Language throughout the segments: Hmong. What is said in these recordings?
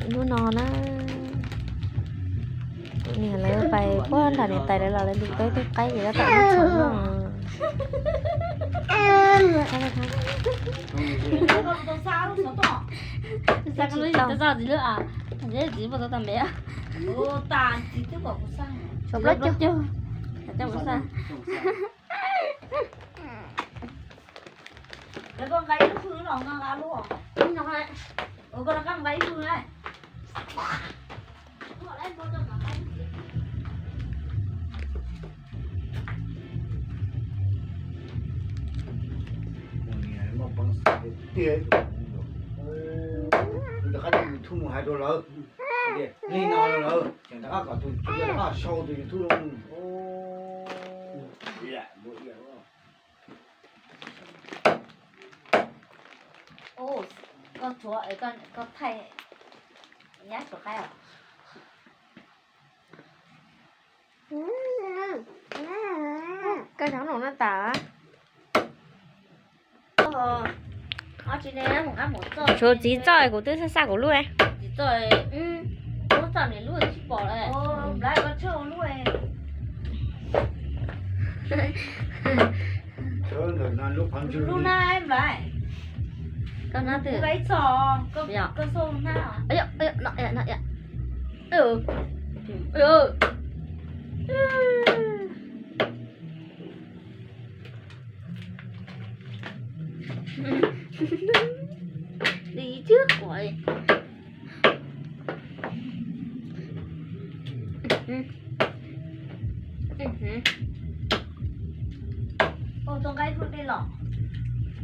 Hnub no na, niam lawv pais puag nram niam tais lawv los lawv nti peb tug qaib ces tab tom muab txhoov noj. Xav koj lub txiv lub a, txiv muaj tau tag npe. Plaub caug, coj kuv xav. Lawv koj nqa ib lub hwj los nqa nqa lub. Ua koj rov qab nqa ib hwj na. Rov qab YouTube mus hais rau lawv, li no rau lawv, rov qab kom tus tswv rov qab sau tus YouTube rau. Koj thaij nyab suav qaib os. Koj nyob no na tas. Tshuav txiv txoj kuv twb xaj xaj kuv lub. Koj na twg? Li ib tug quav.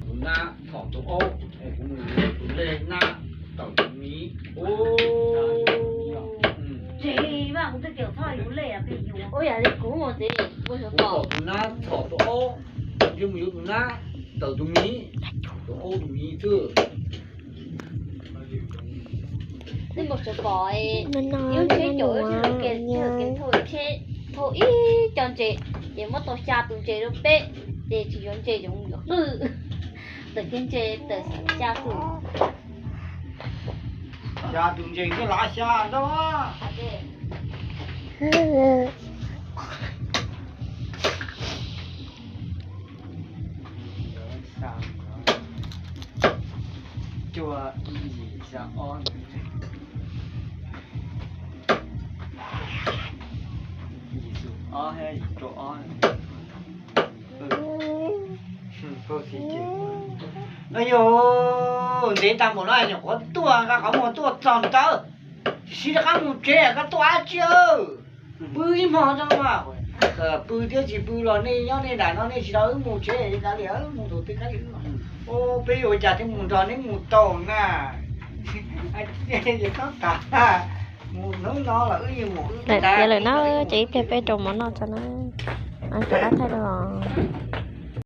Tus nab thom tus aub, kuv mus yuav tus lej nab tawm tus miv. Kuv pom tus nab thom tus aub, yog mus yuav tus nab tawm tus miv, tus aub tus miv xwb. Nej mus sawv pom, ib lub tsheb caum ib lub tsheb los kev, ib lub kev thauj tsheb, thauj ib co ntses, ces muab tau xya tus ntses rau peb, ces tsis yuav ntses yuav qwj. Tawm kiag ntses tawm xya tus. Xya tus ntses thiaj los xya ntau. Cuaj, yim, xya, ob, yim, ob, yim, rau ob. Yog ntev tag npaum no nyuam qhuav tuaj, nqa qhov muag tuaj txog ntawd, tsis siv rov qab mus tsev, koj tuaj dab tsi? Pw ib hmo no mas, pw thiab tsis pw los nej nyob nej nram no, nej tsis tau wb mus tsev, kav liam, wb mus thaum twg kav liam. Peb yuav ua cas thiaj mus nrog neb mus tau na? Tab tas mus hnub no los wb yeej mus wb. Lawm tiav lawm na, ces ib pliag peb rau mov noj tso na. Rov qab thaij rau os.